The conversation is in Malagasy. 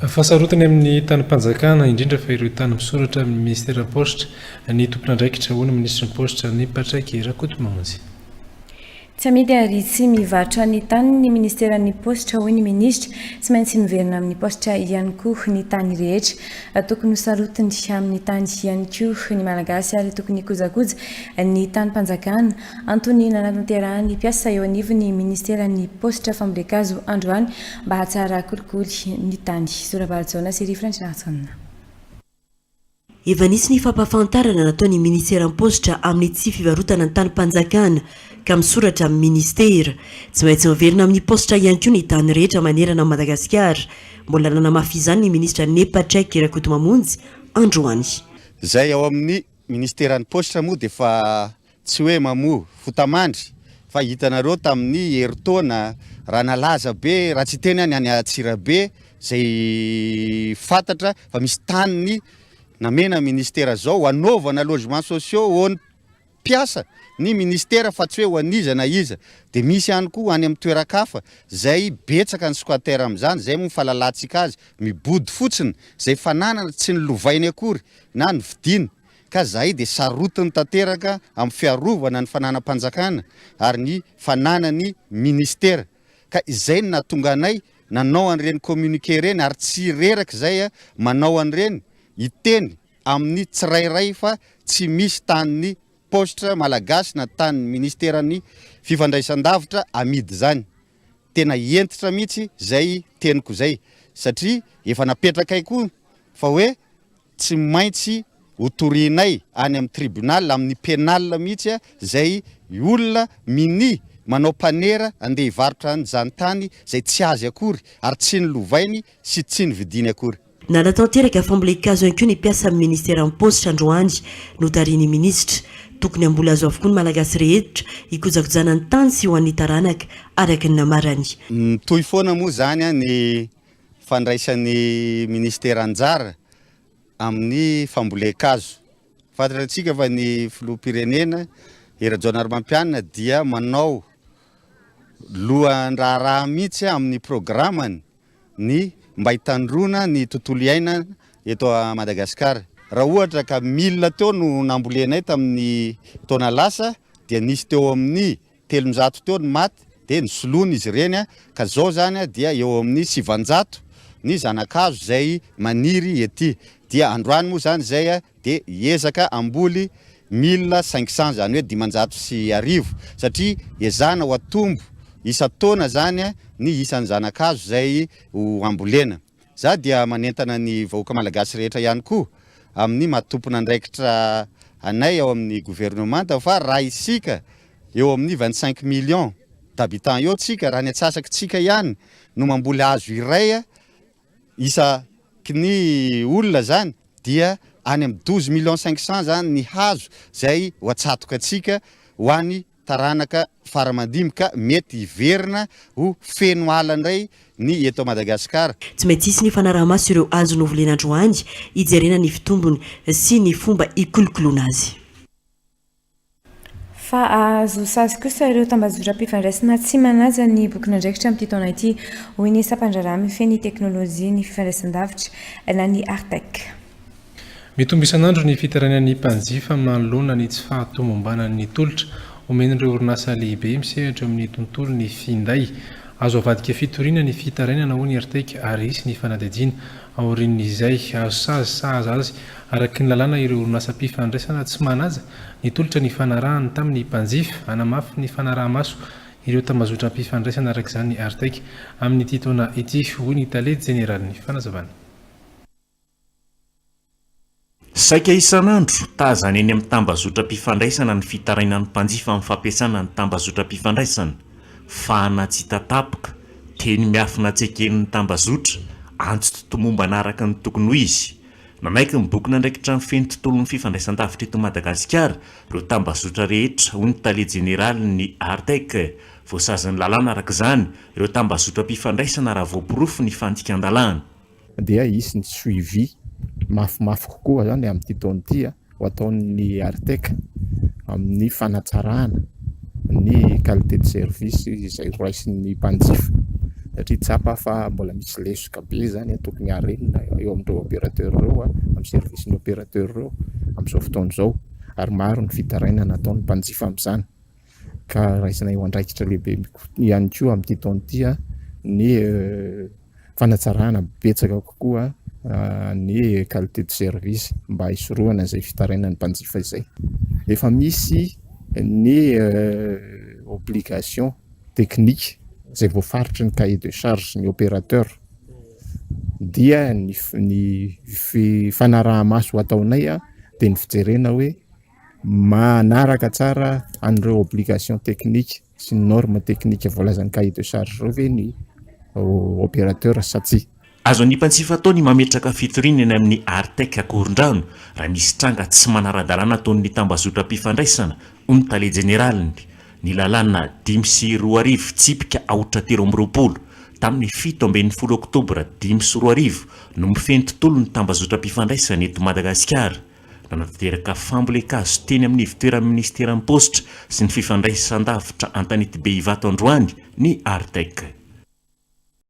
Fahasarotany amin'ny tanim-panjakana, indrindra fa ireo tany misoratra amin'ny minisiteran'ny paositra, ny tompon'andraikitra, hoy ny minisitry ny paositra, ny Patrick Rakotomamonjy. Tsy amidy ary tsy mivarotra ny tany ny minisiteran'ny paositra, hoy ny minisitra. Tsy maintsy miverina amin'ny paositra ihany koa ny tany rehetra. Tokony ho sarotiny amin'ny tany ihany koa ny Malagasy ary tokony hikojakoja ny tanim-panjakana. Antony nanatanterahan'ny mpiasa eo anivon'ny minisiteran'ny paositra fambolen-kazo androany mba hahatsara kolikoly ny tany. Zorabarijaona sy Rivo Randrianarison. Efa nisy ny fampahafantarana nataon'ny minisiteran'ny paositra amin'ny tsy fivarotana ny tanim-panjakana ka misoratra amin'ny minisitera. Tsy maintsy miverina amin'ny paositra ihany koa ny tany rehetra manerana an'i Madagasikara. Mbola nanamafy izany ny minisitra Ne Patrick Rakotomamonjy androany. Izay ao amin'ny minisiteran'ny paositra moa dia efa Tsy hoe mamoa fotamandry fa hitanareo tamin'ny herintaona raha nalaza be, raha tsy hiteny aho ny any Antsirabe izay fantatra fa misy tany namena ministera zao hanaovana logements sociaux ho an'ny mpiasa ny ministera fa tsy hoe ho an'iza na iza. Dia misy ihany koa any amin'ny toeran-kafa izay betsaka ny squatter amin'izany, izay moa ny fahalalantsika azy, mibodo fotsiny izay fananana tsy nolovainy akory na novidiany. ka zahay dia sarotiny tanteraka amin'ny fiarovana ny fananam-panjakana ary ny fananany ministera ka izay no nahatonga anay nanao an'ireny communiqué ireny ary tsy reraka izay manao an'ireny hiteny amin'ny tsirairay fa tsy misy tanin'ny paositra malagasy na tanin'ny ministeran'ny fifandraisan-davitra amidy izany. Tena hentitra mihitsy izay teniko izay satria efa napetrakay koa fa hoe Tsy maintsy ho torianay any amin'ny tribunal, amin'ny penal mihitsy izay olona minia manao mpanera andeha hivarotra an'izany tany izay tsy azy akory ary tsy nolovainy sy tsy novidiany akory. Nanatanteraka fambolen-kazo ihany koa ny mpiasan'ny ministeran'ny paositra androany, notarihin'ny minisitra. Tokony hamboly hazo avokoa ny Malagasy rehetra hikojakojana ny tany sy ho an'ny taranaka, araka ny nambarany. Mitohy foana moa izany ny fandraisan'ny minisitera anjara amin'ny fambolen-kazo. Fantatsika fa ny filoham-pirenena Hery Rajaonarimampianina dia manao lohan-draharaha mihitsy amin'ny programany ny mba hitandroana ny tontolo iainana eto Madagasikara. Raha ohatra ka mille teo no nambolenay tamin'ny taona lasa dia nisy teo amin'ny 300 teo ny maty dia nosoloina izy ireny ka zao zany dia eo amin'ny 900 ny zanakazo zay maniry ety dia androany moa zany zay dia hiezaka hamboly 1500 zany hoe 1500 satria ezahana ho atombo isan-taona zany ny isan'ny zanakazo zay ho hambolena. Za dia manentana ny vahoaka malagasy rehetra ihany koa amin'ny maha tompon'andraikitra anay ao amin'ny governemanta fa raha isika eo amin'ny 25 millions d'habitants eo tsika, raha ny antsasaky tsika ihany no mamboly hazo iray isaky ny olona zany dia any amin'ny 12 millions 500 zany ny hazo zay ho atsatoka antsika ho any taranaka fara aman-dimby ka mety hiverina ho feno ala indray ny eto Madagasikara. Tsy maintsy hisy ny fanaraha-maso ireo hazo novolena androany hijerena ny fitombony sy ny fomba hikolokoloana azy. Fa hahazo sazy kosa ireo tambajotram-pifandraisana tsy manaja ny bokin'andraikitra amin'ity taona ity, hoy ny sampandraharaha mifehy ny teknolojian'ny fifandraisandavitra na ny Artec. Mitombo isan'andro ny fitarainan'ny mpanjifa manoloana ny tsy fahatomombanan'ny tolotra omen'ireo orinasa lehibe misehatra eo amin'ny tontolon'ny finday. Azo avadika fitoriana ny fitarainana hoy ny Artec ary hisy ny fanadihadiana aorian'izay. Azo sazy sahaza azy araka ny lalàna ireo orinasam-pifandraisana tsy manaja ny tolotra nifanarahany tamin'ny mpanjifa. Hanamafy ny fanaraha-maso ireo tambazotram-pifandraisana araka izany ny Artec amin'ity taona ity hoy ny tale jeneralin'ny fanazavana. Saika isan'andro, tazana eny amin'ny tambazotram-pifandraisana ny fitarainan'ny mpanjifa amin'ny fampiasana ny tambazotram-pifandraisana. Fahana tsy hita tapoka, teny miafina tsy eken'ny tambazotra, antso tsy tomombana araka ny tokony ho izy. Nanaiky ny bokin'andraikitra mifehy ny tontolon'ny fifandraisan-davitra eto Madagasikara ireo tambazotra rehetra, hoy ny tale jeneralin'ny Artec. Voasazin'ny lalàna araka izany ireo tambazotram-pifandraisana raha voaporofo ny fandikan-dalàna. dia hisy ny suivi mafimafy kokoa zany amin'ity taona ity ho ataon'ny Artec amin'ny fanatsarana ny qualité de service izay horaisin'ny mpanjifa. satria tsapa fa mbola misy lesoka be izany tokony harenina eo amin'ireo opérateur ireo, amin'ny service-n'ny opérateur ireo amin'izao fotoana izao ary maro ny fitarainana ataon'ny mpanjifa amin'izany ka raisina eo andraikitra lehibe ihany koa amin'ity taona ity ny fanatsarana betsaka kokoa ny qualité de service mba hisorohana izay fitarainan'ny mpanjifa izay. Efa misy ny obligation technique izay voafaritry ny cahier de charge ny opérateur dia ny ny fanaraha-maso ataonay dia ny fijerena hoe manaraka tsara an'ireo obligation technique sy ny norme technique voalazan'ny cahier de charge ireo ve ny opérateur sa tsia. Azon'ny mpanjifa atao ny mametraka fitoriana eny amin'ny Artec Ankorondrano raha misy tranga tsy manara-dalàna ataon'ny tambazotram-pifandraisana, hoy ny tale jeneraliny. Ny lalàna 2005 tsipika aotra 23 tamin'ny 17 oktobra 2005 no mifehy ny tontolon'ny tambazotram-pifandraisana eto Madagasikara. Nanatanteraka fambolen-kazo teny amin'ny ivotoeran'ny minisiteran'ny Paositra sy ny fifandraisandavitra Antanetibe Ivato androany ny Artec.